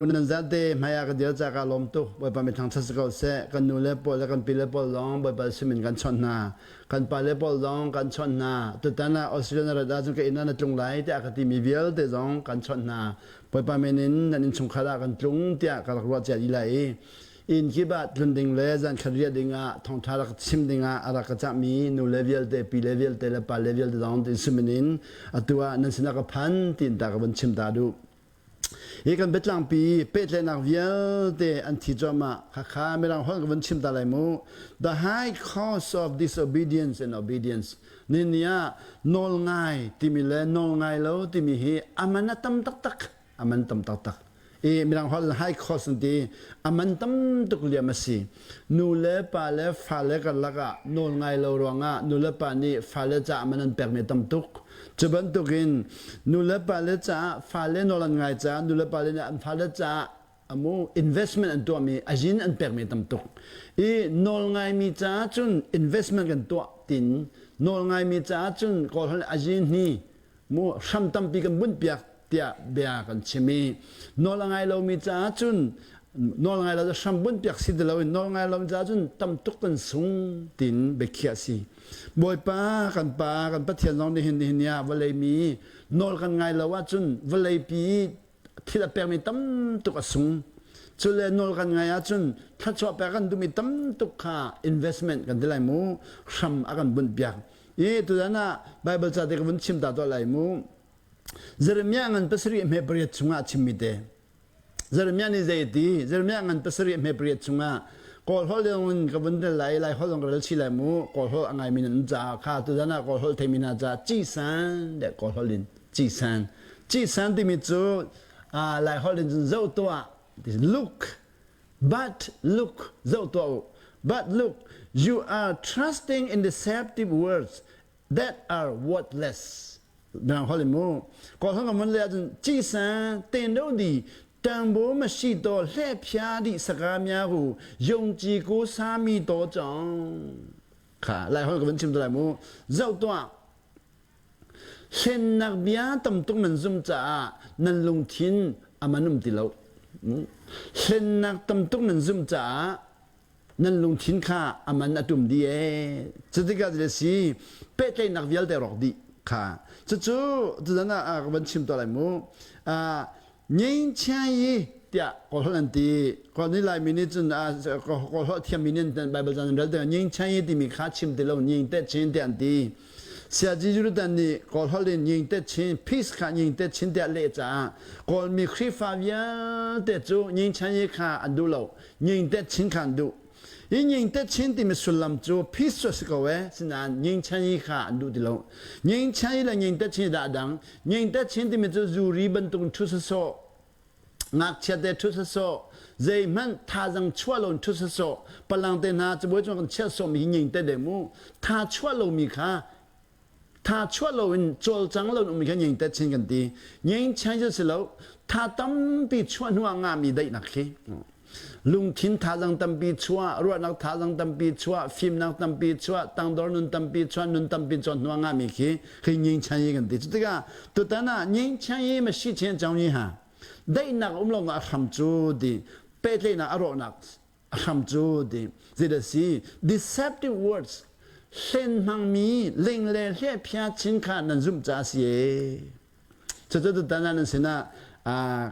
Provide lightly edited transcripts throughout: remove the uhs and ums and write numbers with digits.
Nan zate hmai ah ka dir ca ka lawm tuk. Bawipa mi thangṭhat si ko seh. Kan nu le pawl le kan pi le pawl zong Bawipa sin in kan chawnh hna. Kan pa le pawl zong kan chawnh hna. Tutan ah Australia na rat ahcun ka inn ah na tlung lai tiah ka timi vialte zong kan chawnh hna. Bawipa min in nan innchungkhar ah kan tlung tiah ka rak ruah cia dih lai i inn kip ah tlun ding le zankhat riah ding ah thawngṭha rak chim ding ah a rak ka cahmi nu le vialte, pi le vialte le pa le vialte zong tin simin in atu ah nan sinah ka phan tiin ta ka van chim ta duh. Hi kan biatlangpi pehtlaihnak vialte an thi cuahmah. Khakha Mirang holh ka vun chim ta lai mu. The high cost of disobedience and obedience. Ni ni ah nawl ngai timi le nawl ngai lo timi hi aman a tam taktak. Aman tam taktak. I Mirang holh high cost an ti. Aman tam tuk liam a si. Nu le pa le fale karlak ah nawl ngai lo ruangah nu le pa nih fale caah man an pekmi tam tuk. Cu bantukin nulepa le caah fale nawl an ngai caah nulepa le nih an fale caah amu investment an tuahmi azin an pekmi tam tuk. I nawl ngaimi caah cun investment kan tuah tin nawl ngaimi caah cun Kawlholh azin hi mu hram tampi kan bunh piak tiah bia kan chim i nawl a ngai lomi caah cun nawl ngai lo hram bunh piak si ti loin nawl ngai lomi caah cun tam tuk kan sung tin biakhiah si. Bawipa kan Pa kan Pathian zong nih hin nihin ni ah vawlei mi nawl kan ngai lo ahcun vawlei pi thil a pekmi tam tuk a sung. Cu le nawl kan ngai ahcun thluachuah pek kan duhmi tam tuk kha investment kan ti lai mu hram a kan bunh piak. I tutan ah Bible ca te ka vun chim ta tuah lai mu. Jeremiah ngan pasarih hme pariat chungah a chimmi te. Jeremiah nih zei a ti? Jeremiah ngan pasarih hme pariat chungah Kawl holh in ka vun rel lai, Lai holh zong ka rel chih lai mu. Kawl holh a ngaimi nan um caah kha tuzan ah Kawl holh theimi hna caah cisan deh Kawl holh in cisan. Cisan timi cu Lai holh in cun zoh tuah look but look zoh tuah u but look you are trusting in deceptive words that are worthless Mirang holh in mu kawl holh mun le ahcun cisan ten do di tangbo ma shi to hle phya di saka mya hu yong chi ko sa mi to chong kha lai holh ka van chim to lai mu zoh tuah hlennak bia tam tuk nan zum caah nan lungthin aman um ti lo hlennak tam tuk nan zum caah nan lungthin kha a man a tum dih ee cutikah le si pehtlaihnak vialte rawk dih kha cucu tuzan ah ka van chim tuah lai mu ngeinchia yi tiah kawlholh an ti kawl ni laimi nih cun kawlholh thiammi nih Bible caan an rel tikah ngeinchia yi timi kha chim ti lo nging te chin tiah an ti Siaji Jurutan nih kawlholh in nging te chin peace kha nging te chin tiah leh caah kawlmi Khrihfa vialte cu ngingchan yi kha an duh lo Nyingtet chin kha an duh. Hi nyingtet chin timi sullam cu peace cu a si ko e, sinain nyingchan hi kha an duh ti lo. Nyingchan hi le nyingtet chin hi dah a dang. Nyingtet chin timi cu zuri bantuk in ṭhu sawsawh, ngakchia te ṭhu sawsawh, zeihmanh thazang chuah lo in ṭhu sawsawh, palang te hna cabuai cung kan chiah sawhmi hi nyingtet deh mu. Tha chuah lomi kha Tha chuah loin cawlcang loin um kha nyingtet chin kan ti. Nyingchan cu si lo. Tha tampi chuah hnu ah ngahmi daihnak khi. Lungthin thazang tampi chuah, ruahnak thazang tampi chuah, fimnak tampi chuah, tangdor nun tampi chuah, nun tampi chuah hnu ah ngahmi khi khi nyingchan yi kan ti. Cutikah tutan ah nyingchan yi ma shi chen chang yi ha. Daihnak um lo a hram cu ti pehtlaihnak a rawhnak a hram cu ti zeidah si deceptive words hlen hmangmi ling le hlehphia chin kha nan zumh caah si e cucu tutan ah nan sinah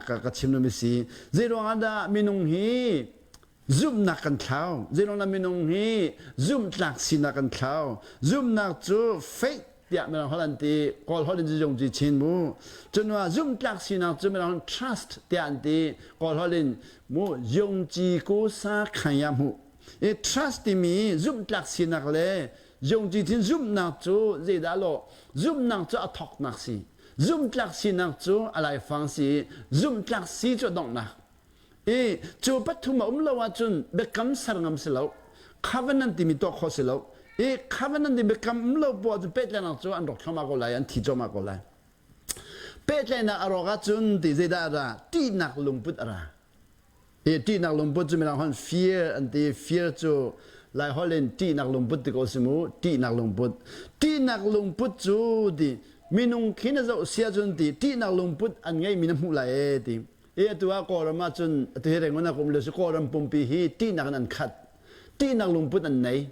ka ka chim lomi si zeiruang ah dah minung hi zumhnak kan thlau zeiruang dah minung hi zumhtlak sinak kan thlau zumhnak cu faith tiah mirang holh an ti kawl holh in zung ci chin mu cunwa zumhtlak sinak cu mirang trust tiah an ti kawl holh in mu yung ci ko sa khaya mu i trust timi zumhtlak sinak le yung ci thin zumhnak cu zeidah lo zumhnak cu a thoknak si zumhtlak sinak cu a laifang si zumhtlak si cu a donghnak I cu pathum a um lo ahcun biakam ser ngam si lo. Covenant timi tuah khawh si lo. I covenant ti biakam um lo poah cu pehtlaihnak cu an rawk thluahmah ko lai, an thi cuahmah ko lai. Pehtlaihnak a rawk ahcun ti zeidah a ra? Ṭihnak lungput a ra. I ṭihnak lungput cu mirang hon fear an ti. Fear cu Lai holh in ṭihnak lungput ti ko si mu. Ṭihnak lungput. Ṭihnak lungput cu ti minung khi na zoh sia cun ti ṭihnak lungput an ngeimi na hmuh lai ee ti. I atu ah Kawlram ahcun atu hi Rangoon ah ka um lio si Kawlram pumpi hi ṭihnak in an khat. Ṭihnak lungput an nei.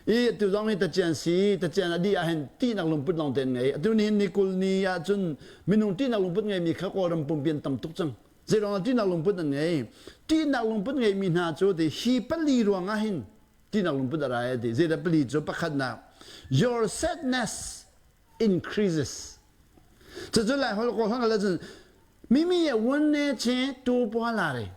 I atu zong hi tacian si, tacian a dih ahhin ṭihnak lungput lawng te an ngei. Atu nihin ni 20 ni ahcun minung ṭihnak lungput ngeimi kha Kawlram pumpi an tam tuk cang. Zeiruangah ṭihnak lungput an ngei? Ṭihnak lungput ngeimi hna cu ti hi pali ruang ah hin ṭihnak lungput a ra ai ti. Zeidah pali cu pakhatnak your sadness increases. Cucu Lai holh ko hlang le cun mimi ye won ne che tu pua la re.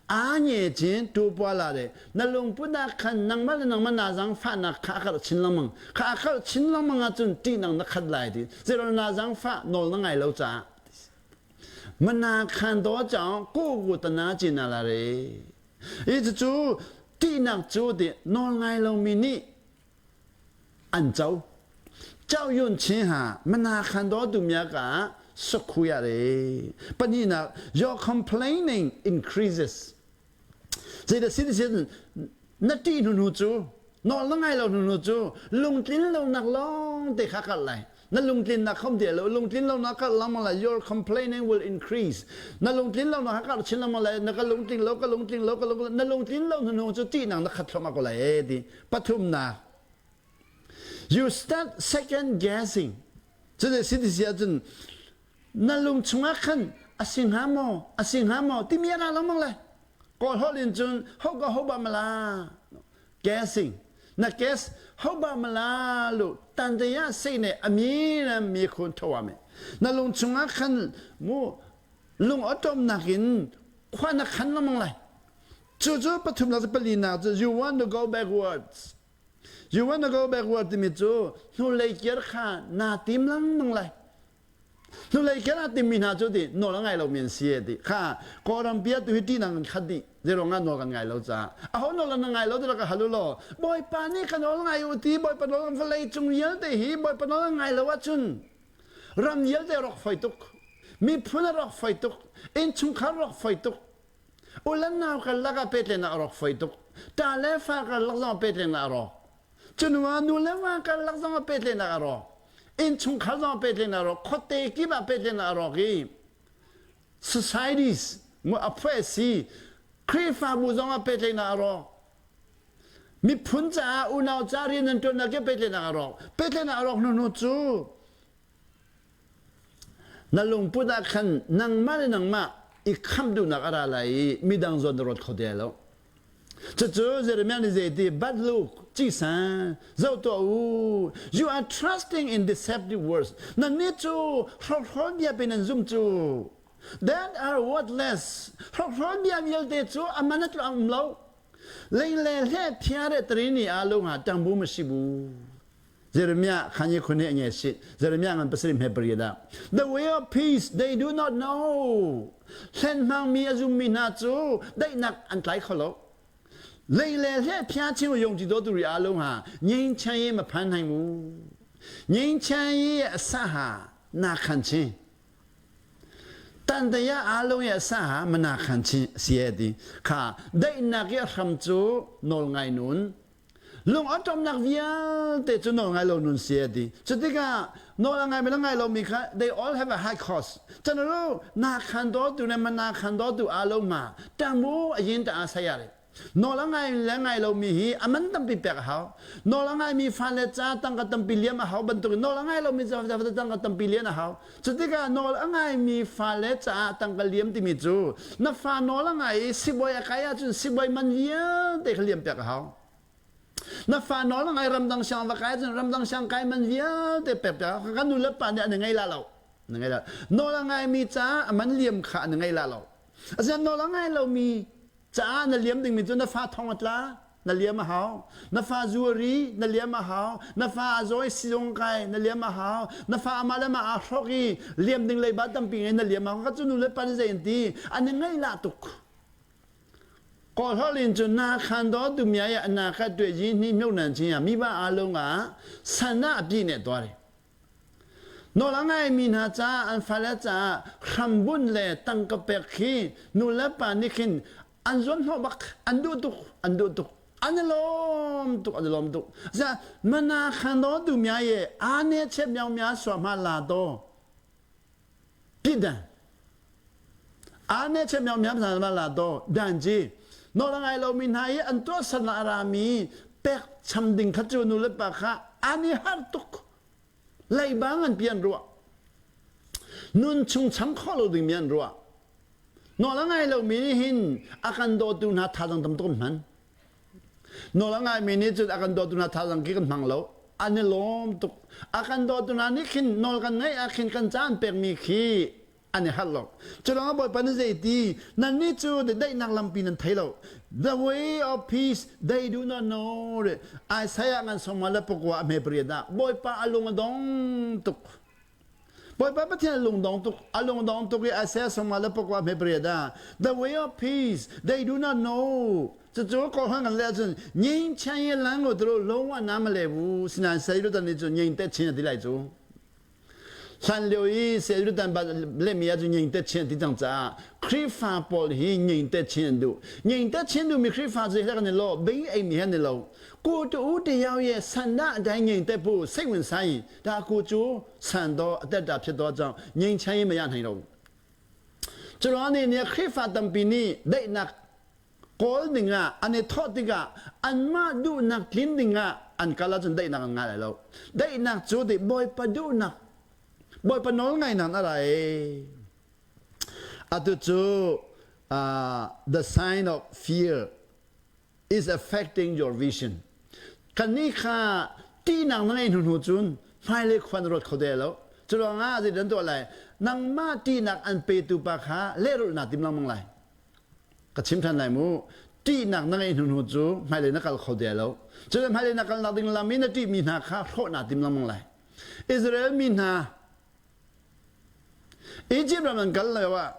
A nye chin tu pua la re. Na lungput ah khan nangmah le nangmah na zangfahnak kha a karh chin lengmang. Kha a karh chin lengmang ahcun ṭihnang na khat lai ti. Zeiruang na zangfah nawl na ngai lo caah. Mana khan do chang ko ku tana chin ala re. I cucu ṭihnak cu ti nawl ngai lomi nih an co. Chao yun chin ha mana khan do tu mya ka sokhu ya re. Pahnihnak your complaining increases. Zeidah sin sin na ṭih hnu cu nawl na ngai lo hnu cu lungtlin lonak lawng te kha kal lai. Na lungtlinnak khom ti lo lungtlin lonak kal lengmang lai your complaining will increase. Na lungtlin lonak kha kal chin lengmang lai na ka lungtling lo ka lungtling lo ka lung na lungtlin lo hnu cu ṭihnak na khat thluahmah ko lai e ti. Pathumnak you start second guessing. Cuti si ti si ahcun na lung chungah khan a si hnga maw a si hnga maw timi a ra lengmang lai kawl holh in cun ho ka ho ba mala guessing na guess ho ba mala lu tan te ya sei ne ami na mi khun thawa me na lung chungah khan mu lung atom nakin khua na khan lengmang lai cu cu pathum nak pali nak cu you want to go backwards you want to go backward timi cu hnulei kir kha naa tim lengmang lai Hnulei kher ah timmi hna cu ti nawl a ngai lomi an si ti kha Kawlram pi ah tu hi ṭihnang an khat dih zeiruang ah nawl kan ngai lo caah aho nawl an ngai lo ti rak ka hal u law Bawipa nih ka nawl ngai u ti Bawipa nawl vawlei cung vialte hi Bawipa nawl an ngai lo ahcun ram vialte rawk foi tuk miphun a rawk foi tuk innchungkhar rawk foi tuk ulan nau karlak ah pehtlaihnak a rawk foi tuk ṭa le fa karlak zong pehtlaihnak a rawk Cunua nu le va karlak zong ah pehtlaihnak a rawk. Innchungkhar zong ah pehtlaihnak a rawk. Khuate kip ah pehtlaihnak a rawk i societies a phuah si Khrihfabu zong ah pehtlaihnak a rawk. Miphun caah unau ca rian an ṭuannak ke pehtlaihnak a rawk. Pehtlaihnak a rawk hnu hnu cu Na lungput ah khan nangmah le nangmah i khamh duhnak a ra lai i midang zawn na ruat kho ti lai lo. Cucu Jeremiah nih zeiti but look, cisan, zoh tuah u, you are trusting in deceptive words. Nannih cu hrokhrawl bia pe nan zum cu. That are worthless. Hrokhrawl bia vialte cu a man a tluang um lo. Lei le hle phia re trini a lung ah ṭangbu ma si bu. Jeremiah khan khun he nge si Jeremiah ngan pasarih hme pariat ah the way of peace they do not know hlen hmangmi a zummi hna cu daihnak an tlai kho lo lei le hle phia ching yong ti do tu ri a lo ha nyein chai ma phan hai mu nyein chai a sa ha na khan chi tan daya a lo ya sa ha mana khan chi sie ti kha daihnak ya hram cu nawl ngai nun Lung a ṭamnak vialte cu nawl ngai lo nun si a ti. Cutikah nawl a ngai mi le ngai lomi kha they all have a high cost. Canaru na khan dawtu le mana khan dawtu aa lo ma ṭamu a yin ta a saya re. Nawl a ngai le ngai lomi hi a man tampi pek a hau. Nawl a ngaimi fale ca tangka tampi liam a hau bantukin nawl a ngai lomi ca tangka tampi lian a hau. Cutikah nawl a ngaimi fale caah tangka liam timi cu na fa nawl a ngai i sibawi a kai ahcun sibawi man vialte kha liam piak a hau. Na fa nawl a ngai ramdang siang va kai ahcun ramdang siang kai man vialte pek piak a Kan nu le pa nih an i ngei la lo. An ngei la. Nawl a ngaimi caah a man liam kha an i ngei la lo. Asinain nawl a ngai lomi caah na liam dingmi cu na fa thong a tla na liam a hau na fa zuari na liam a hau na fa a zawi sizung kai na liam a hau na fa amah le mah aa hrok i liam ding leiba tampi ngei na liam a hau ka cu nu le pa nih zei an ti an i ngaih tuk kawl in cu na khan do tu mya ya na kha tuai ji ni myo nan chi ya mi ba a lo nga sana pi ne to re Nawl a ngaimi hna caah an fale caah hrambunh le tangka pek khi nu le pa nih khin an zuanhnawh bak an duh tuk an duh tuk an i lawm tuk an i lawm tuk za mana khan do tu mya ye ane chep miao mya swa ma la do ti dan. Ane che miang miam hna ma la do dan ji nawl a ngai lomi hna i an tuahsernak a rami pek cham ding kha cu nu le pa kha an i harh tuk. Leiba nganpi an ruah. Nun chung cham khawh lo dingmi an ruah. Nawl a ngai lomi nih hin a kan dawtu hna thazaang tam tuk an hman. Nawl a ngaimi nih cun a kan dawtu hna thazaang khi kan hmang lo. An i lawm tuk. A kan dawtu hna nih khin nawl kan ngaih ah khin kan caan pekmi khi an i harh lo. Culawng ah Bawipa nih zeiti nannih cu daihnak lampi nan thei lo. The way of peace they do not know. Isaiah ngan sawma le pakua a hme pariat ah Bawipa a lung a dong tuk. Bawipa Pathian a lung dong tuk. A lung dong tuk i Isaiah sawma le pakua a hme pariat ah The way of peace they do not know. Cucu kawlholh ngan le ahcun nyin chiang ye lang lo turu lo wa na ma le bu sinan sei lu tan ni cu nyin te chin a ti lai cu. Hlan lio i Salutan lehmi ahcun ngengte chin an ti cang caah Khrihfa pawl hi ngengte chin an duh. Ngengte chin duhmi Khrihfa cu hi kan i lo, bei eimi han i lo. Ku tu u ti yao ye san da dai ngengte pu sei win sai da ku cu san do atet da phet do cang ngeng chan yi ma yan hai lo. Cu nih nih Khrihfa tampi nih daihnak kawl dingah an i thawh tikah anmah duhnak tlin dingah an kal ahcun daihnak an ngah lai lo. Daihnak cu ti Bawipa duhnak, Bawipa nawl ngainak a ra i atu cu uh, the sign of fear is affecting your vision. Kannih kha ṭihnak na ngeih hnu hnu cun hmailei khua na ruat kho te lo. Cu ruangah zeidah an tuah lai? Nangmah ṭihnak an petu pa kha lehrulh naa tim lengmang lai. Ka chim ṭhan lai mu. Ṭihnak na ngeih hnu hnu cu hmailei na kal kho te lo. Cun hmailei na kalnak ding lam i na ṭihmi hna kha hrawh naa tim lengmang lai. Israel mi hna Egypt ram an kal lio ah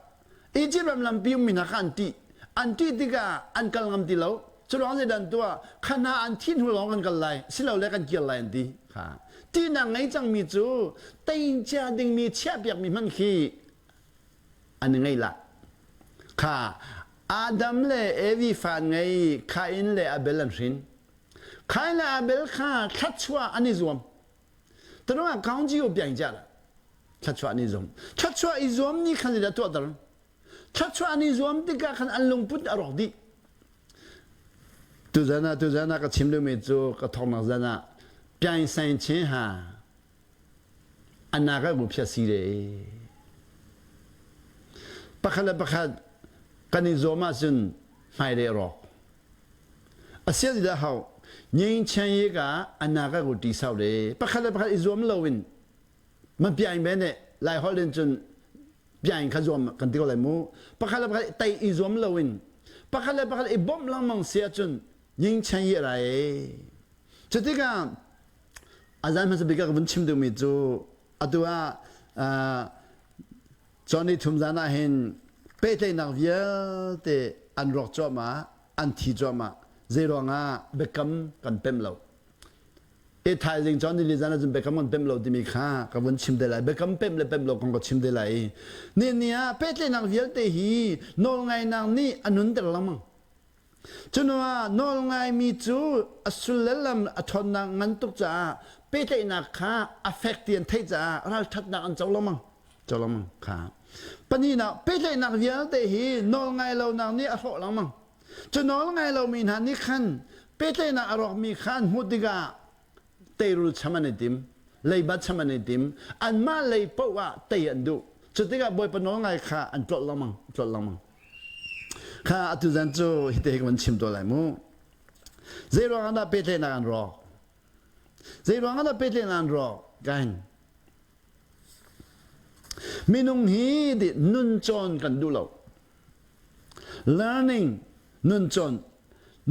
Egypt ram lampi ummi hna kha an ṭih. An ṭih tikah an kal ngam ti lo. Cu ruang zeidah an tuah? Kha hna an thih hnu lawng kan kal lai, silole kan kir lai an ti. Kha ṭihnak ngei cangmi cu teincia dingmi chiahpiakmi hmanh khi an i ngei la. Kha Adam le Evi fa an ngei, Kain le Abel an hrin. Kain le Abel kha thluachuah an i zuam. Tanung ah kaung o piang chia la. Thluachuah an i zuam. Thluachuah i zuam ni khan dah tuahter. Thluachuah an i zuam tikah khan an lungput a rawk dih. Tuzan ah tuzan ah ka chim duhmi cu ka thawknak zan ah piang sain chin ha Anaka bu phia si le pakhat le pakhat kan i zuam ahcun hmailei a rawk. A sia ti dah hau. Nyingchen ye ka anaka ku ti sau le pakhat le pakhat i zuam lo in man piang be ne lai holh in cun piang kha zuam kan ti ko lai mu. Pakhat le pakhat tai i zuam lo in pakhat le pakhat i bawmh lengmang si ahcun nyingchen ye rai. Cutikah A zan hmasa bik ah ka vun chim duhmi cu atu ah cawn ni thum zan ah hin pehtlaihnak vialte an rawk cuahmah, an thi cuahmah. Zeiruangah biakam kan pemh lo. E thaizing cawn ni zan ahcun biakam kan pemh lo timi kha ka vun chim te lai. Biakam pemh le pemh lo kong ka chim te lai i ni ni ah pehtlaihnak vialte hi nawlngainak nih a nunter lengmang. Cunuah nawlngaimi cu a sul le lam a ṭhawnnak ngan tuk caah pehtlaihnak kha a fek ti an theih caah ralṭhatnak an co lengmang. Co lengmang kha. Pahnihnak, pehtlaihnak vialte hi nawlngai lonak nih a hrawh lengmang. Cu nawlngai lomi hna nih khan pehtlaihnak a rawkmi kha an hmuh tikah teirul cham an i tim, leiba cham an i tim, anmah lei paoh ah tei an duh. Cu tikah Bawipa nawlngai kha an tlolh lengmang, tlolh lengmang. Kha atu zan cu hite hi ka van chim tuah lai mu. Zei ruang ah dah pehtlaihnak an rawk? Zei ruang ah dah pehtlaihnak an rawk? Kain. Minung hi di nun cawn kan duh lo. Learning nun cawn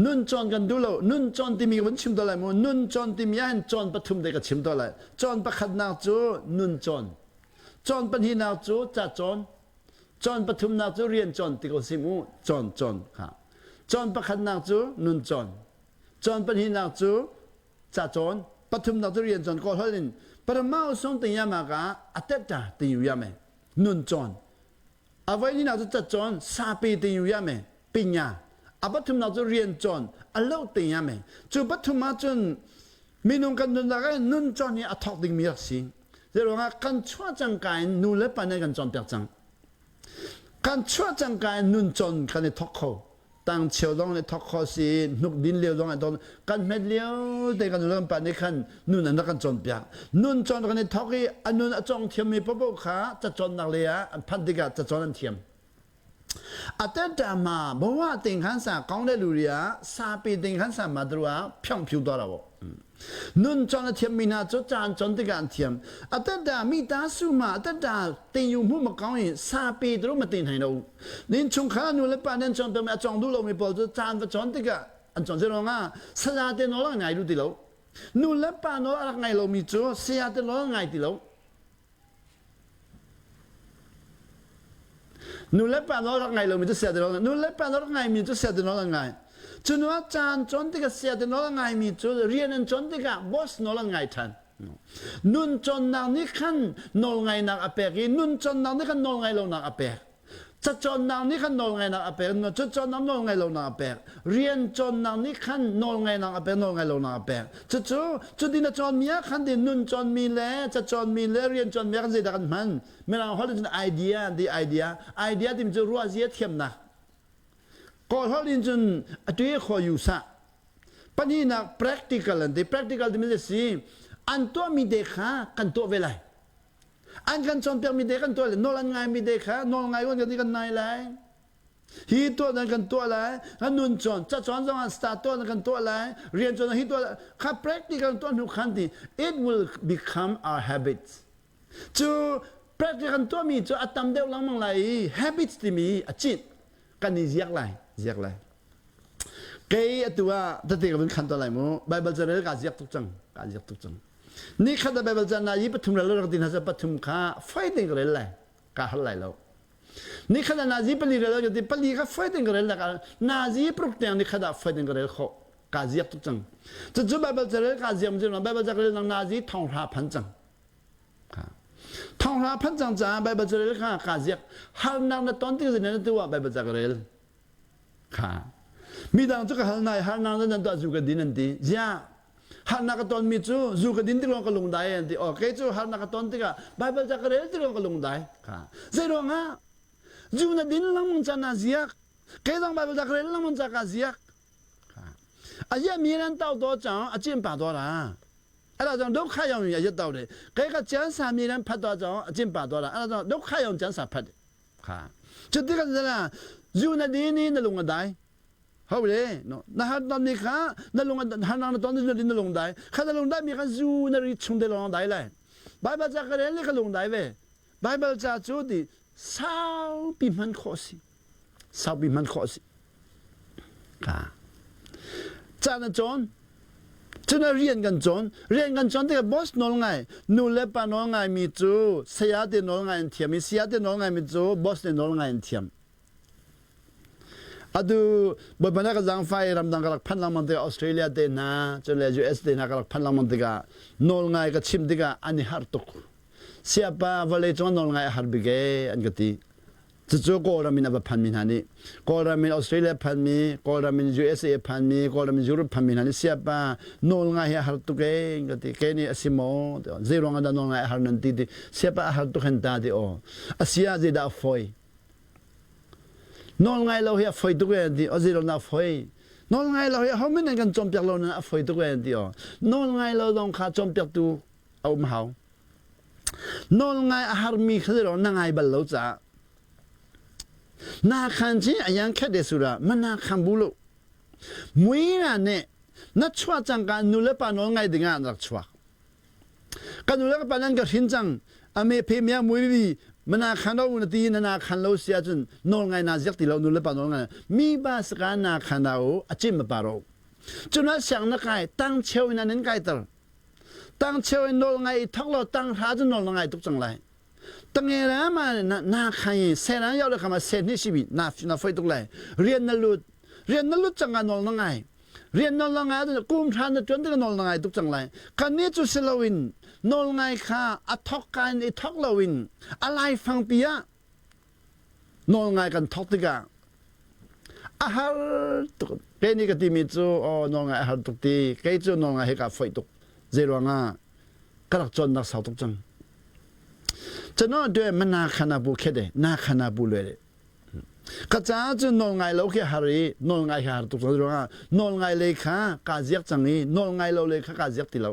nun cawn kan duh lo. Nun cawn timi ka van chim tuah lai mu. Nun cawn timi ah hin cawn pathum te ka chim tuah lai. Cawn pakhatnak cu nun cawn. Cawn pahnihnak cu ca cawn. Cawn pathumnak cu rian cawn ti ko sim u. Cawn cawn kha. Cawn pakhatnak cu nun cawn. Cawn pahnihnak cu ca cawn. Pathumnak cu rian cawn kawl holh in paramau song ting yama ka atetta ting yu yame nun cawn. Avoi ni nak cu ca cawn sape ting yu yame pinya. A pathumnak cu rian cawn a lo ting yame. Cu pathum ah cun minung kan nunnak ah nun cawn hi a thawk dingmi rak si. Zeiruangah kan chuah cangka in nu le pa nih kan cawnpiak cang. Kan chuah cangka in nun cawn kan i thawk kho. Tang cheu zong nih thawk kho si, hnuk din lio zong ah kan hmet lio te kan nu pa nih khan nun an rak kan cawnpiak. Nun cawn kan i thawk i a nun a cawng thiammi paohpaoh kha cacawnnak lei ah an phanh tikah cacawn an thiam. အတက်တာမှာဘဝသင်ခန်းစာကောင်းတဲ့လူတွေကစာပေသင်ခန်းစာမှာသူတို့ကဖြောင့်ဖြူသွားတာပေါ့နွန်ချောင်းအthiam mi hna cu caan chon tikah an thiam အသက်တာမိသားစုမှာအသက်တာတင်ယူမှုမကောင်းရင်စာပေသူတို့မတင်နိုင်တော့ဘူးနင်ချုံခါနူလည်းပါနင်ချွန်တယ်အကြောင်းတို့လုံးမပေါ်သူcaan va chon tikah an chon zero nga saya te no la ngai lu ti lo nu le pa no rak ngai lo mi cu saya te no ngai ti lo Nu le pa nawl rak ngai lomi cu sia ti nawl nu le pa nawl rak ngaimi cu sia ti nawl an ngai. Cu hnu ah caan cawn tikah sia ti nawl a ngaimi cu rian an cawn tikah boss nawl an ngai ṭhan. Nun cawnnak nih khan nawl ngainak a pek i nun cawnnak nih khan nawl ngai lonak a pek. Cacawnnak nih khan nawlngaihnak a pek, cacawnnak nawlngaih lonak a pek. Rian cawnnak nih khan nawlngaihnak a pek, nawlngaih lonak a pek. Cucu cuti na cawnmi ah khan ti nun cawnmi le cacawnmi le rian cawnmi ah khan zeidah kan hman? Mirang holh in cun idea ti idea. Idea timi cu ruahzia thiamnak. Kawl holh in cun a tui khaw yu sah. Pahnihnak practical an ti. Practical timi a si. An tuahmi te kha kan tuah ve lai. An kan cawnpiakmi te kan tuah lai. Nawl an ngaimi te kha nawl ngai kan ti kan nai lai. Hi tuah nan kan tuah lai. Kan nun cawn, ca cawn zong ah start tuah nan kan tuah lai. Rian cawn hi tuah lai. Kha practical tuah hnu khan ti it will become our habits. Cu practical kan tuahmi cu a tam deuh lengmang lai i habits timi a cit kan i ziak lai, ziak lai. Kei atu ah tete ka vun khan to lai mu. Bible carel ka ziak tuk cang, ka ziak tuk cang. Ni khat ah Bible ca na yi pathum rel rak ti hna seh pathum kha foi tein ka rel lai ka hal lai lo. Ni khat ah nazi pali rel rak ti pali kha foi tein ka rel lai nazi paruk tiang ni khat ah foi tein ka rel khawh ka ziak tuk cang. Cucu Bible ca rel ka ziam cu Bible ca rel nang nazi thonghra phan cang. Thonghra phan cang caah Bible ca rel kha ka ziak harnak na ton tik na tu ah Bible ca ka rel. Kha midang cu ka hal nai harnak nan tuah zu ka din an ti. Ziah harnak ka tonmi cu zu ka din tik lawng ka lungdai an ti. Okay cu harnak ka ton tikah Bible ca ka rel tik lawng ka lungdai. Kha zei ruangah zu na din lengmang ca na ziak. Kei zong Bible ca ka rel lengmang ca ka ziak. A ziah mi nan tau to cang a cim pa to la. Ala zong dok kha yong ya tau de. Kei ka chian sa mi nan phat to cang a cim pa to la. Ala zong dok kha yong chan sa phat. Kha. Cuti kan zala zu na din i na lung a dai. Ho le no na har ton mi kha na lung har na ton na din na lung dai. Kha na lung dai mi kha zu na ri chung te lawng dai lai. Bible ca ka rel le ka lung dai ve. Bible ca cu ti saupi hman khawh si. Saupi hman khawh si. Kha. Ca na cawn. Cun rian kan cawn. Rian kan cawn tikah boss nawl ngai, nu le pa nawl ngai mi cu saya te nawl ngai an thiam i saya te nawl ngai mi cu boss te nawl ngai an thiam. Atu Bawipa na ka zaangfai ramdang ka rak phanh lengmang tikah Australia te hna, cun le US te hna ka rak phanh lengmang tikah nawl ngai ka chim tikah an i harh tuk. Siapa vawlei cung nawl ngai a har bik ee an ka ti. Cucu Kawlram in a va phanmi hna nih Kawlram in Australia phanmi, Kawlram in USA phanmi, Kawlram in Europe phanmi hna nih siapa nawl ngai hi a har tuk ee ka ti. Kei nih a si maw? Zei ruang ah dah nawl ngai a har nan ti ti. Siapa a har tuk hen ta ti aw. A si ah zeidah a fawi? Nawl ngai lo hi a fawi tuk ee ti. O zei dah a fawi? Nawl ngai lo hi ho min an kan cawnpiak lo nan a fawi tuk ee ti aw. Nawl ngai lo zong kha cawnpiaktu a um hau. Nawl ngai a harmi kha zeiruang na ngai bal lo caah na khan ci a yang khet de sura mana khan bu lo mui na ne na chuah cang ka nu le pa nawl ngai dingah an rak chuak ka nu le ka pa nan ka hrin cang ame phe mia mui bi mana khan lo na ti na na khan lo sia cun nawl ngai na ziak ti lo nu le pa nawl ngai mi ba saka na khan na o achim ma pa ro cuna siang na kai tang cheu in an kai ter Tang cheu in nawl ngai i thok law tang hra cu nawl na ngai tuk cang lai. Tange la ma na na khai sen an yau le khama sen hi sibi na na foi tuk lai. Rian na lut rian na lut cang ah nawl na ngai. Rian nawl na ngai kum hra na tuan tik nawl na ngai tuk cang lai. Kan ni cu si loin nawl ngai kha a thok ka in i thok loin a lai fang pi ah nawl ngai kan thok tikah a har tuk kei nih ka timi cu aw nawl ngai a har tuk ti kei cu nawl ngai hi ka foih tuk zei ruangah ka rak cawnnak sau tuk cang cano de mana khana bu khet e na khana bu le. Ka caah cun nawl ngai lo khi har i nawl ngai khi har tuk ruangah nawl ngai lei kha kaa ziak cang i nawl ngai lo lei kha kaa ziak ti lo.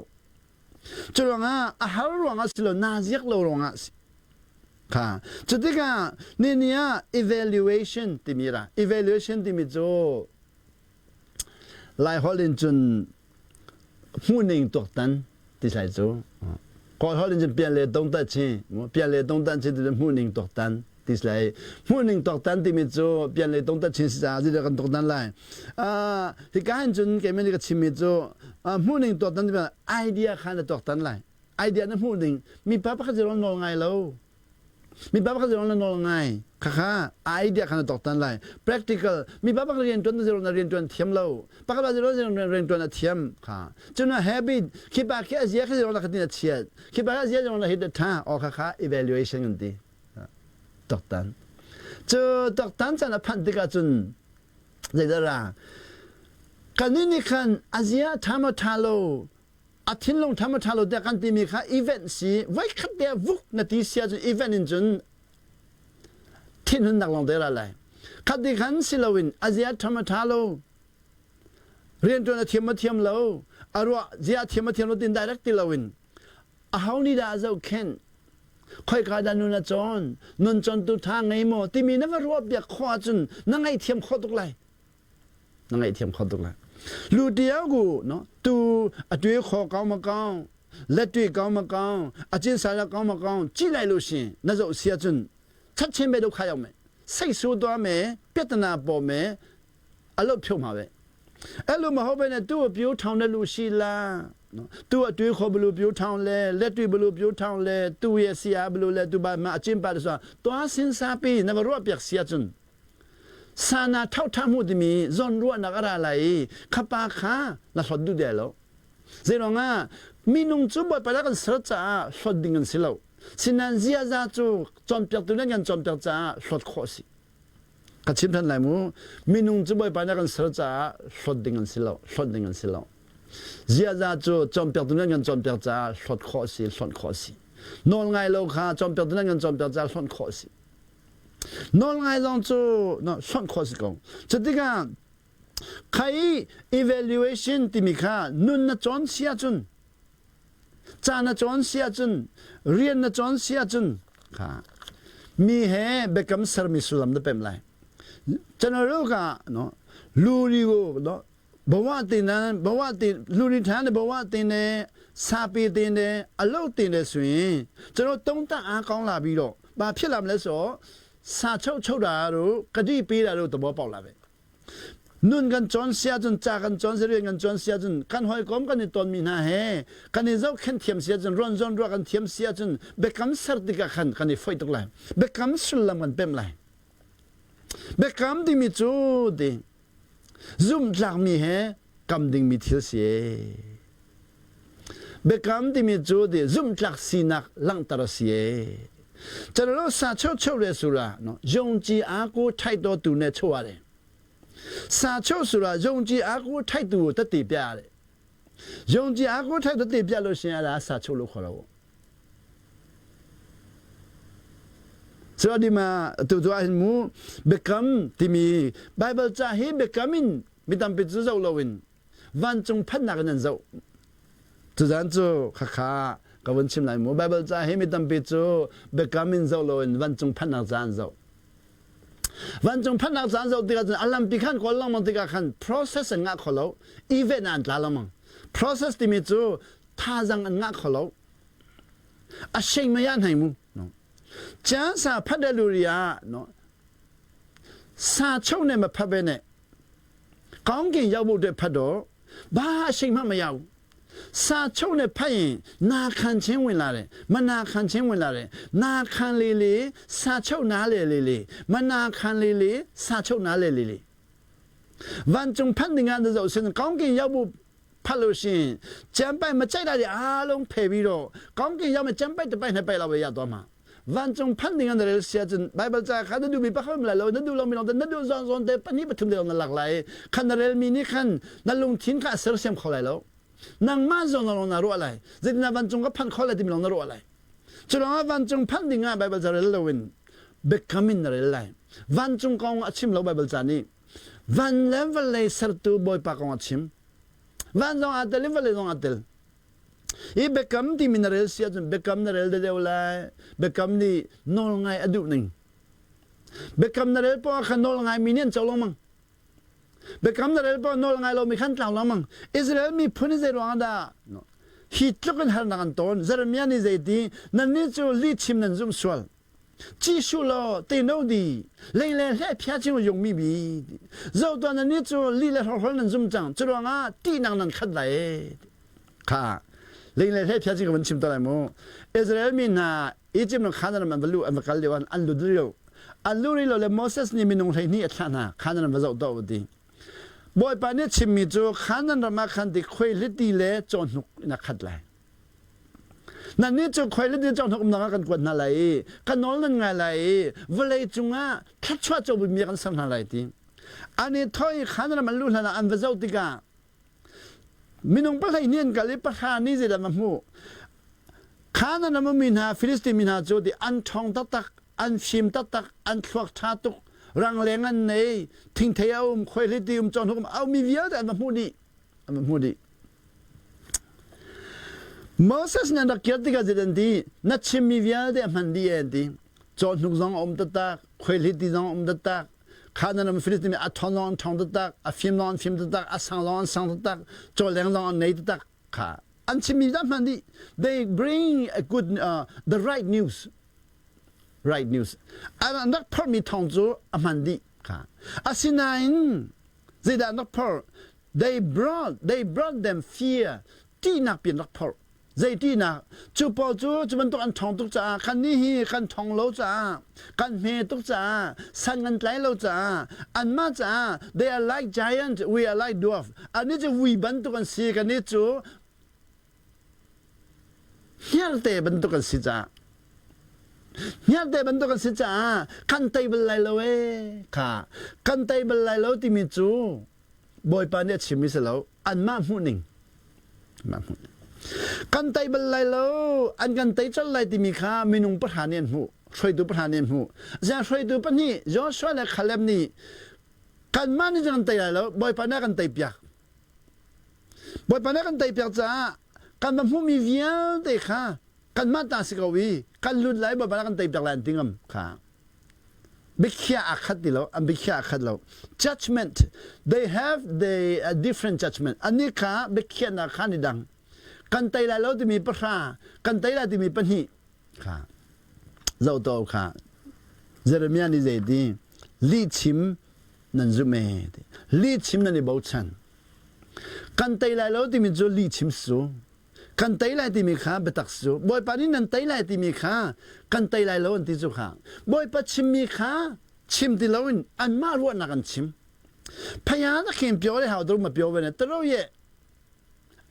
Cu ruangah a har ruangah si lo naa ziak lo ruangah si. Kha cu tikah ni ni ah evaluation timi ra evaluation timi cu Laiholh in cun hmuhning tuaktan ti sai cu. Kawlholh in cun pian le dong ta chi pian le dong tan chi ti hmuhning tuaktan ti sai. Hmuhning tuaktan timi cu pian le dong ta chin si caah zeidah kan tuaktan lai. Hika hin cun keimah nih ka chimmi cu hmuhning tuaktan timi idea kha na tuaktan lai. Idea na hmuh ding mipa pakhat zong nawl ngai lo. Mipa pakhat zong na nawl ngai. Khakha idea kha na tuaktan lai. Practical mipa pakhat rian tuan na rian tuan thiam lo. Pakhat pa zero rian tuan a thiam kha. Cun habit khi pa khi a zia khi zero na khatin a chiat. Khi pa a zia zero na hit a tha. O khakha evaluation kan ti. Tuaktan. Cu tuaktan caan a phanh tikah cun zeidah ra kanin nih khan a zia tha maw tha lo a thinlung ṭha maw ṭha lo tiah kan timi kha event si voikhat te vuk na ti sia cun event in cun thinhunnak lawng te ra lai khat ti khan si loin a zia ṭha maw ṭha lo rianṭuan a thiam maw thiam lo a ruah zia thiam maw thiam lo tin direct ti loin a ho nih dah a zohkhenh khoika dah nun a cawn nun cawntu ṭha ngei maw timi na va ruah piak khawh ahcun na ngaihthiam khawh tuk lai na ngaihthiam kho tuk lai lu tiau gu no tu a tui kho kau ma kau let tui kau ma kau a cin sa la kau ma kau chi lai lu si na zo sia cun chat chen be do khai me sei su to me petana po me alo phyo ma be elu ma ho be ne tu pyu thong ne lu si la tu a tui kho blu pyu thong le let tui blu pyu thong le tu ye sia blu le tu ba ma chin pa so to sin sa pi na ba ro piak sia cun Sana thoṭha hmuh timi zawnruahnak a ra lai i khapa kha na hlawt duh dai lo. Zeiruangah minung cu Bawipa dah kan ser caah hlawt ding an si lo. Sinain ziaza cu cawnpiaktu nih kan cawnpiak caah hlawt khawh a si. Ka chim ṭhan lai mu. Minung cu Bawipa nih kan ser caah hlawt ding an si lo. Hlawt ding an si lo. Ziaza cu cawnpiaktu nih kan cawnpiak caah hlawt khawh a si, hlawt khawh a si. Nawl ngai lo kha cawnpiaktu nih kan cawnpiak caah hlawt khawh a si. Nawlngai zong cu hlonh khawh si ko. Cutikah khai evaluation timi kha nun na cawn si ahcun ca na cawn si ahcun rian na cawn si ahcun kha mi he biakam sermi sullam na pemh lai. General ka no luri go no ဘဝတင်တဲ့ဘဝတင်လူတွေထားတဲ့ဘဝတင်တယ်စာပေတင်တယ်အလုပ်တင်တယ်ဆိုရင်ကျွန်တော်တုံးတက်အားကောင်းလာပြီးတော့ဘာဖြစ်လာမလဲဆိုတော့စာချုပ်ချုပ်တာတို့ဂတိပေးတာတို့သဘောပေါက်လာပဲနွန်ကန်ချွန်ဆရာကျွန်ချာကန်ချွန်ဆရာကန်ချွန်ဆရာကျွန်ကန်ဟိုကောမ်ကန်တွန်မီနာဟဲကန်ဇောခန်thiam sia chun ron zon ro kan thiam sia chun bekam sar tika khan kan i foi tuk lai bekam sullam kan pem lai bekam timi cu ti Zumhtlakmi he kam dingmi thil si. Biakam timi cu ti zumhtlak sinak langhter a si. Calo sa cheu cheu le sura no yongji a ku thai to tu ne chua le. Sa cheu sura yongji a ku thai tu ta ti pya le. Yongji a ku thai to ti pya lo sin ala sa cheu lo khoro. Cu di ma tu tu ahhin mu biakam timi Bible ca hi biakam in mi tampi cu zoh loin vancung phannak in an zoh. Tuzan cu khakha ka vun chim lai mu Bible ca hi mi tampi cu biakam in zoh loin vancung phannak ca an zoh. Vancung phannak ca an zoh tikah cun a lampi khan kawl lengmang tikah khan process an ngah kho lo event ah an tla lengmang. Process timi cu thazang an ngah kho lo. A sheng mei ah hnai mu. Caan sa phat luria no sa chau ne ma phat be ne kaung kin yau bu de phat do ba sheng ma ma yau sa chau ne phat yin na khan chen win la de ma na khan chen win la de na khan le le sa chau na le le le ma na khan le le sa chau na le le le 万中判定案的肉身， ကောင်းကင်ရောက်ဖို့ဖတ်လို့ရှိရင်ကျမ်းပိုက်မကြိုက်တာတွေအားလုံးဖယ်ပြီးတော့ကောင်းကင်ရောက်မယ်ကျမ်းပိုက်တစ်ပိုက်နှစ်ပိုက်လောက်ပဲရသွားမှာ万中判定案的人写着 Bible 在看的都比不好来了，那都老米老的那都上上的，不你不听的那落来，看的人民你看那龙天看蛇先过来了，那马上那那落来，这那万中个判过来的那落来，这两个万中判定啊 Bible 在了问，becoming 的来。Vancung kong a chim lo Baibal ca nih. Van le vawlei sertu Bawipa kong a chim. Van zong aa tel i vawlei zong aa tel. Hi biakam timi na rel si ahcun biakam na rel deuh lai. Biakam nih nawl ngai a duh ning. Biakam na rel poah kha nawl ngai mi nih an co lengmang. Biakam na rel poah nawl ngai lomi khan tlang lengmang. Israel miphun hi zei ruangah dah hi tluk in harnak an ton? Jeremiah nih zeiti nannih cu lihchim nan zumh sual. Ci law te no di lei le hle phia ching yung mi bi zo tuan nan ni cu li le hrohrol nan zum cang cu ruangah tihnak nan khat lai kha lei le hle phia ching ka van chim ta lai mu Israel mi hna Egypt ram Canaan ram an va lu an va kal lio an an lut lio an lu ri lo le Moses nih minung 12 a thlah hna Canaan ram va zoh to ti Bawipa nih chimmi cu Canaan ram ah khan ti khuaihliti le cawhnuk in a khat lai Nannih cu khuailiti cawhnuk umnak ah kan kuat hna lai i ka nawl nan ngai lai i vawlei cungah thluachuah cobimi kan ser hna lai ti. An i thawh i khan ram an luh hlan ah an va zoh tikah minung pahlei nih an kal i pahra nih zeidah va hmuh. Khan ram ummi hna Filistin mi hna cu ti an ṭhawng taktak, an fim taktak, an thluak ṭha tuk, rangleng an nei, thingthei a um, khuaihliti um, cawhnuk um, a ummi vialte an va hmuh dih. An va hmuh dih. Moses nih an rak kir tikah zeidah an ti? Na chimmi vialte a hman dih e an ti. Cawhnuk zong a um taktak, khuaihliti zong a um taktak, Khanan ram Filistin mi a ṭhawn zong an ṭhawng taktak, a fim zong an fim taktak, a sang zong an sang taktak, cawleng zong an nei taktak kha an chimmi dah hman dih. They bring a good, the right news. Right news. An rak phorhmi thawng cu a hman dih kha. Asinain zeidah an rak phorh? They brought them fear. Ṭihnak pian rak phorh. Zei ṭihnak? Cu pawl cu cu bantuk an ṭhawng tuk caah kan nih hi kan ṭhawng lo caah kan hme tuk caah san kan tlai lo caah anmah caah they are like giant, we are like dwarf. Annih cu vui bantuk an si, kannih cu hngerhte bantuk an si caah hngerhte bantuk an si caah kan tei bal lai lo ee kha kan tei bal lai lo timi cu Bawipa nih a chimmi si lo anmah hmuhning anmah hmuhning kan tei bal lai lo an kan tei colh lai timi kha minung pahra nih an hmuh hruaitu pahra nih an hmuh ziang hruaitu pahnih Joshua le Caleb nih kanmah nih cun kan tei lai lo Bawipa nih a kan tei piak Bawipa nih a kan tei piak caah kan va hmuhmi vialte kha kanmah ta si ko i kan lut lai Bawipa nih a kan tei piak lai an ti ngam kha biakhiah aa khat ti lo an biakhiah aa khat lo judgment they have the different judgment annih kha biakhiahnak kha an i dang kan tei lai lo timi pahra kan tei lai timi pahnih kha zoh kha Jeremiah nih zei ti lihchim nan zumh e ti lihchim nan i bochan kan tei lai lo timi cu lihchim su kan tei lai timi kha biatak cu Bawipa nih nan tei lai timi kha kan tei lai lo an ti cu kha Bawipa chimmi kha chim ti loin anmah ruahnak an chim phaya na khem pyo le hau dru ma pyo ve ne tro ye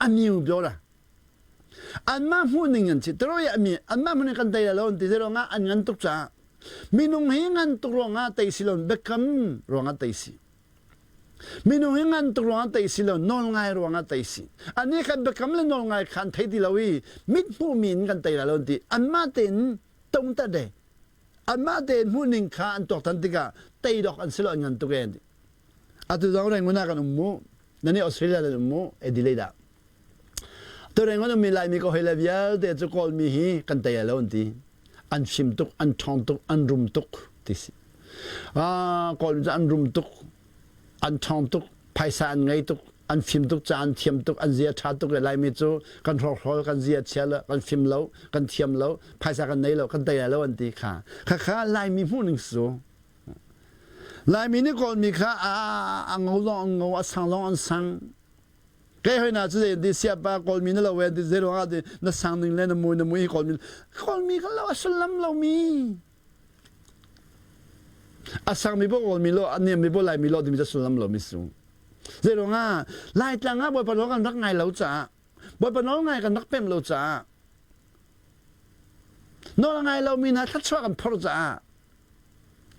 amiu pyo la anmah hmuh ning an si tro ye ami anmah hmuh ning kan tei lai lo an ti zero nga an ngan tuk caah minung hi ngan tuk ruangah tei si lo biakam ruangah tei si Minung hi ngan tuk ruangah tei si lo, nawlngai ruangah tei si. Anih khan biakam le nawlngai kha an thei ti lo i mit hmuhmi in kan tei lai lo an ti. Anmah tein tongtat de. Anmah tein hmuhning kha an tuaktan tikah tei dawk an si lo an ngan tuk e an ti. Atu zong Rangoon ah kan um mu. Nan i Australia nan um mu. Adelaide ah. Tu Rangoon ummi Laimi ka hoi le vialte cu Kawlmi hi kan tei lai lo an ti. An fim tuk, an ṭhawng tuk, an rum tuk ti si. Kawlmi cu an rum tuk, an ṭhawng tuk, phaisa an ngei tuk, an fim tuk ca an thiam tuk, an zia ṭha tuk le Laimi cu kan hrawkhrol, kan zia chia lo, kan fim lo, kan thiam lo, phaisa kan nei lo, kan tei lai lo an ti kha. Khakha Laimi hmuhning su. Laimi nih Kawlmi kha a ngo zong an ngo, a sang zong an sang. Kei hoi na cu zei ti siapa Kawlmi na lo ve ti zei ruangah ti na sang ning le na mui na mui Kawlmi Kawlmi kan lo a sullam lomi a sangmi paoh Kawlmi lo a niammi paoh Laimi lo timi cu sullam lomi su zei ruangah Laitlang ah Bawipa nawl kan rak ngai lo caah Bawipa nawl ngai kan rak pemh lo caah nawl a ngai lomi hna thluachuah kan phorh caah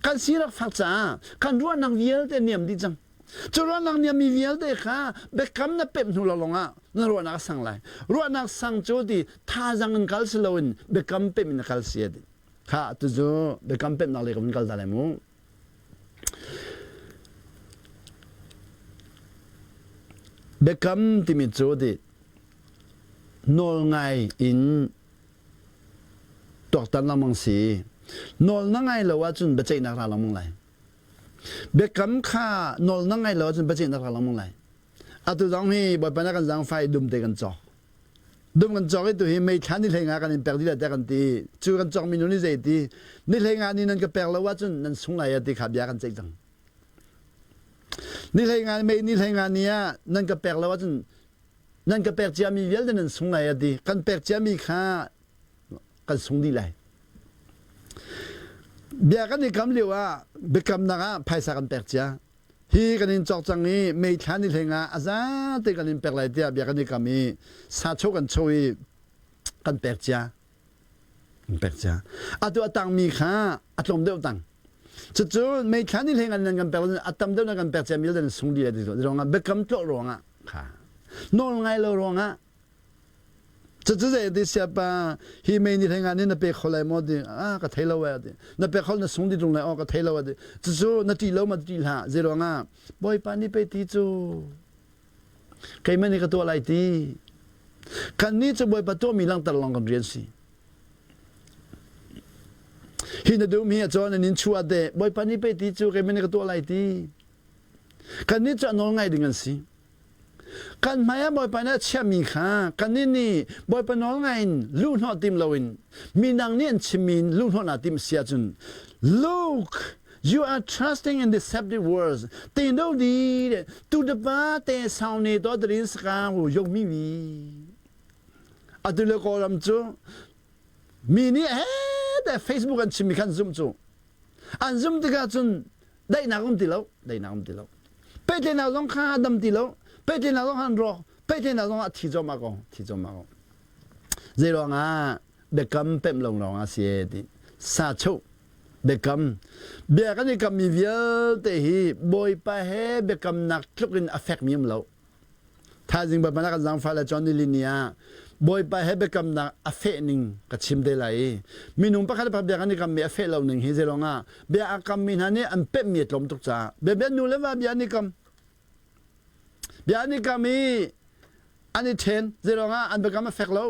kan si rak fak caah kan ruahnak vialte niam dih cang Cu ruahnak niammi vialte kha biakam na pemh hnu lawnglawng ah na ruahnak a sang lai. Ruahnak sang cu ti thazang in kal si loin biakam pemh in a kal si a ti. Kha tucu biakam pemhnak lei ka vun kal ta lai mu. Biakam timi cu ti nawlngai in tuaktan lengmang si. Nawl na ngai lo ahcun biaceihnak ra lengmang lai. Biakam kha nawl na ngai lo ahcun biaceihnak ra lengmang lai. Atu zong hi Bawipa na kan zaangfai dum te kan cawk. Dum kan cawk i tu hi meithla ni hlei nga kan in pek dih lai tiah kan ti. Cu kan cawkmi nu nih zei ti ni hlei nga ni nan ka pek lo ahcun nan sung lai ti kha bia kan ceih cang. Ni hlei nga mei ni hlei nga ni ah nan ka pek lo ahcun nan ka pek ciami vialte nan sung lai a ti. Kan pek ciami kha kan sung dih lai. Bia kan i kam lio ah biakamnak ah phaisa kan pek cia. Hi kan in cawk cang i meithla ni hleng ah a zate kan in pek lai tiah bia kan i kam i sa cho kan cho i kan pek cia. Kan pek cia. Atu a tangmi kha a tlawm deuh tang. Cucu meithla ni hleng an kan pek a tam deuh na kan pek cia mi dan sung dih lai ti ruangah biakam tlawh ruangah kha nawl ngai lo ruangah Cucu zei ti siapa hi mei ni hleng ah nih na pe kho lai maw ti ah ka thei lo eh ti na pe kho na sung di tung lai aw ka thei lo ti cucu na ṭih lo ma ṭih hlah zei ruangah Bawipa nih pei ti cu keimah nih ka tuah lai ti kan nih cu Bawipa tuahmi langhter lawng kan rian si hi na dum hi a cawn an in chuah te Bawipa nih pei ti cu keimah nih ka tuah lai ti kan nih cu a nawl ngai ding an si Kan hmai ah Bawipa nih a chiahmi kha kannih nih Bawipa nawl ngai in luhhnawh tim loin midang nih an chimmi in luhhnawh naa timh si ahcun Look, you are trusting in deceptive words. Te do di tu de pa te sau ne to drin saka hu yok mi mi. Atu le Kawlram cu mi nih he te Facebook an chimmi khan zum cu. An zum tikah cun daihnak um ti lo daihnak um ti lo pehtlaihnak zong kha a dam ti lo pehtlaihnak zong an rawk pehtlaihnak zong a thi cuahmah ko thi cuahmah ko zei ruangah biakam pemh lo lawng ah si ti sa chuh biakam bia kan i kammi vialte hi bawipa he biakamnak tluk in a fekmi um lo Thaizing Bawipa na kan zaangfah le John Nilini ah Bawipa he biakamnak a feh ning ka chim te lai i minung pakhat le pakhat bia kan i kammi a feh lo ning hi zeilong ah bia a kammi hna nih an pemhmi a tlawm tuk caah bia bia nu le va bia an i kam bia an i kam i an i ṭhen zeilong ah an biakam a fek lo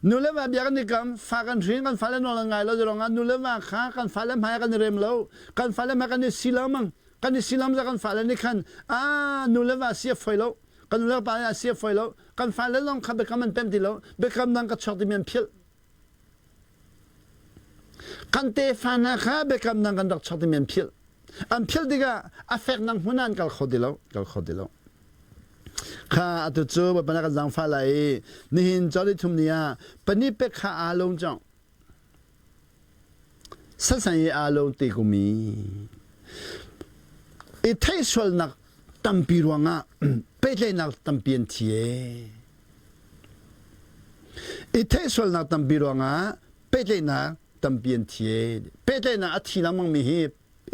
nu le va bia kan i kam fa kan hrin kan fale nawl an ngai lo zeilong ah nu le va kha kan fale hmai ah kan i rem lo kan fale hmai kan i si lo mang kan i silam za kan fale nih khan a nu le va si a foi lo kan nu le pa nih a si a foi lo kan fale zong kha biakam an pem ti lo biakam dang ka chuak timi an philh kan tefa hna kha biakam dang kan rak chuak timi an philh an philh tikah a fek nang hmun an kal kho ti lo kal kho ti lo kha atu cu bawipa na kan zaangfah lai i nihin cawli thum ni ah pani pek kha aa lung cong Sasan i aa lo te ko mi. I theihsualnak tampi ruangah pehtlaihnak tampi an thi ee. I theihsualnak tampi ruangah pehtlaihnak tampi an thi ee. Pehtlaihnak a thi lengmang mi hi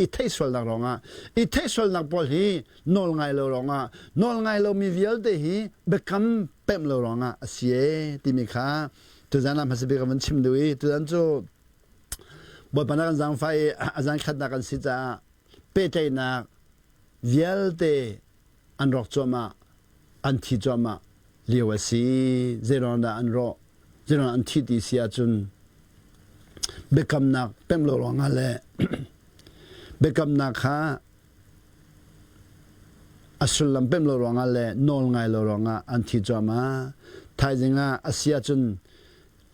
i theihsualnak ruangah i theihsualnak pawl hi nawl ngai lo ruangah nawl ngai lomi vialte hi biakam pemh lo ruangah a si ee timi kha tuzan ah hmasa bik ka van chim duh i tuzan cu Bawipa na kan zaangfah i a zan khatnak kan si caah pehtlaihnak vialte an rawk cuahmah an thi cuahmah lio a si zeiruang dah an rawh zeiruang an thi ti si ahcun biakamnak pemh lo ruangah le biakamnak kha a sullam pemh lo ruangah le nawl ngai lo ruangah an thi cuahmah. Thaizing ah a si ahcun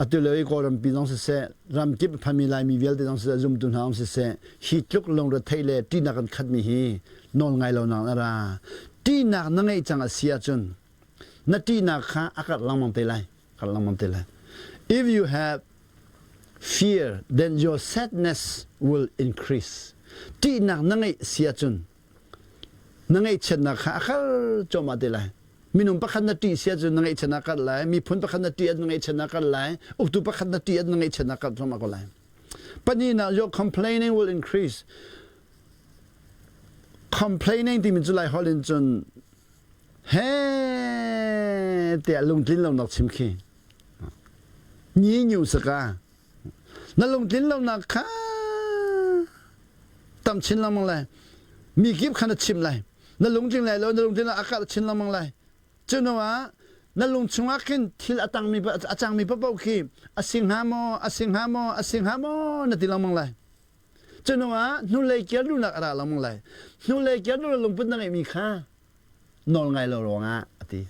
atu lio i Kawlrampi zong siseh, ramkip a phanmi Laimi vialte zong siseh, zumtu hna zong siseh, hi tluk lungretheih le ṭihnak an khatmi hi nawl ngai lo nak na ra. Ṭihnak na ngeih cang a si ahcun na ṭihnak kha a karh lengmang te lai. Karh lengmang te lai. If you have fear, then your sadness will increase. Ṭihnak na ngeih si ahcun na ngaihchiatnak kha a kal cuahmah te lai. Minung pakhat na ṭih si ahcun na ngaihchiatnak a karh lai. Miphun pakhat na ṭih ahcun na ngaihchiatnak a karh lai. Uktu pakhat na ṭih ahcun na ngaihchiatnak a karh cuahmah ko lai. Pahnihnak, your complaining will increase. Complaining timi cu Lai holh in cun he tiah lungtlin lonak chim khi. Nyi nyu saka na lungtlin lonak kha tam chin lengmang lai mi kip kha na chim lai na lungtling lai lo na lungtling a karh chin lengmang lai. Cu hnu ah na lung chungah khin thil a tangmi a cangmi paohpaoh khi a si hnga maw, a si hnga maw, a si hnga maw na ti lengmang lai. Cu hnu ah hnulei kir duhnak a ra lengmang lai. Hnulei kir duhnak lungput na ngeihmi kha nawl ngai lo ruangah a ti.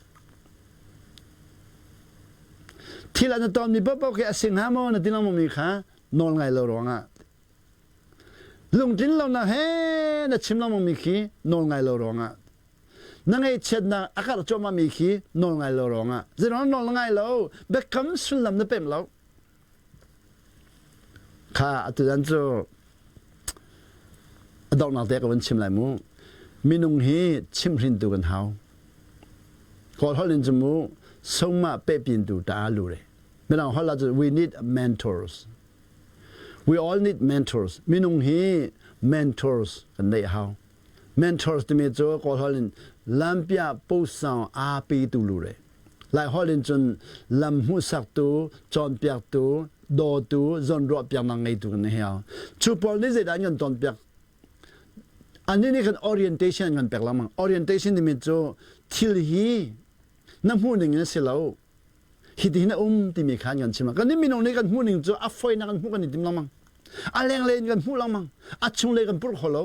Thil an tonmi paohpaoh khi a si hnga maw na ti lengmangmi kha nawl ngai lo ruangah lungtlin lonak he na chim lengmangmi khi nawl ngai lo ruangah na ngaihchiatnak a karh cuahmahmi khi nawl ngai lo ruangah zeiruang nawl na ngai lo biakam sullam na pemh lo Kha atutan cu a donghnak te ka vun chim lai mu. Minung hi chimhrintu kan hau. Kawl holh in cu mu songmah pehpintu ta lu re. Mirang holh ah cun we need mentors. We all need mentors. Minung hi mentors kan neih hau. Mentors timi cu Kawl holh in lampia posang aa petu lu re. Laiholh in cun lam hmuhsaktu, cawnpiaktu, dawtu, zawnruahpiaknak ngeitu kan hau. Cu pawl nih zeidah an kan cawnpiak? Annih nih khan orientation an kan pek lengmang. Orientation timi cu thil hi na hmuh ning in a si lo. Hitihin a um timi kha an kan chim. Kan nih minung nih kan hmuh ning cu a fawinak kan hmuh kan i tim lengmang. A lenglei in kan hmuh lengmang. A chunglei kan purh kho lo.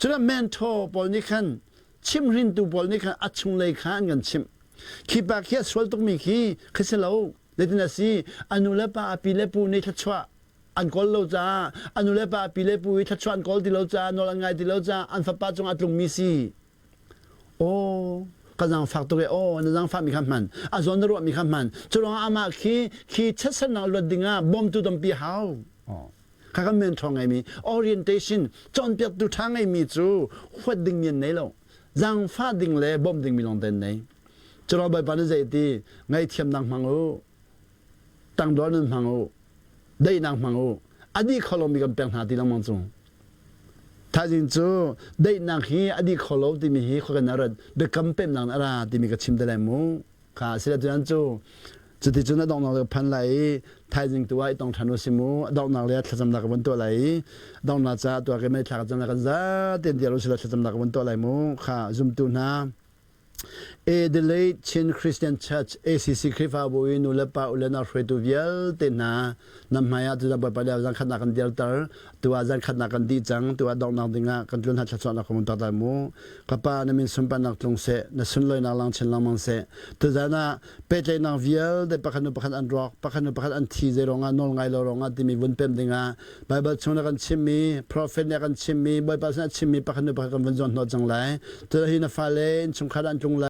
Cun mentor pawl nih khan chimhrintu pawl nih khan a chunglei kha an kan chimh. Khi pa khi a sual tukmi khi khi si lo. Zeitin a si? A nu le pa, a pi le pu nih thluachuah an kawl lo caah, a nu le pa, a pi le pu i thluachuah an kawl ti lo caah, nawl an ngai ti lo caah an fapa cungah a tlungmi si. Aw, ka zaangfak tuk e, aw, na zaangfahmi kha hman. A zawn na ruahmi kha hman. Cu ruangah amah khi khi chiatsernak luat dingah bawmtu tampi hau. Aw. Kha kan men ṭhawng ngeimi orientation cawnpiaktu ṭha ngeimi cu huat dingmi an nei lo. Zaangfah ding le bawmh dingmi lawng te an nei. Curuang Bawipa nih zei ti ngaihthiamnak hmang u, tangdor nun hmang u, daihnak hmang u, a dih kho lomi kan pek hna ti lengmang cu. Thaizing cu daihnak hi a dih kho lo timi hi khua kan rat biakam pemnak a ra timi ka chim te lai mu. Kha sila tuan cu cuticun a donghnak le phan lai i thaizing tu ah i tong ṭhan u si mu a donghnak le thlacamnak ka vun tuah lai i donghnak caah tuah ke mei thla ka camnak kan za ten tial u sila thlacamnak ka vun tuah lai mu kha zumtu hna Adelaide Chin Christian Church ACC Khrihfabu i nu le pa u le nau hruaitu vialte hna nan hmai ah tuzan Bawipa le zan khatnak kan dirter tu ah zan khatnak kan dih cang tu ah donghnak dingah kan tlun ha thlachuahnak ka vun tak lai mu Ka Pa na min sunparnak tlung seh, na sunlawinak lang chin lengmang seh. Tuzan ah pehtlaihnak vialte pakhat hnu pakhat an rawk, pakhat hnu pakhat an thi zei ruangah nawl ngai lo ruangah timi vun pem dingah Baibal chung na kan chimmi, prophet nih a kan chimmi, Bawipa sin a chimmi pakhat hnu pakhat kan vun zuan hnawh cang lai. Tuzan hi na fale innchungkhar an tlung.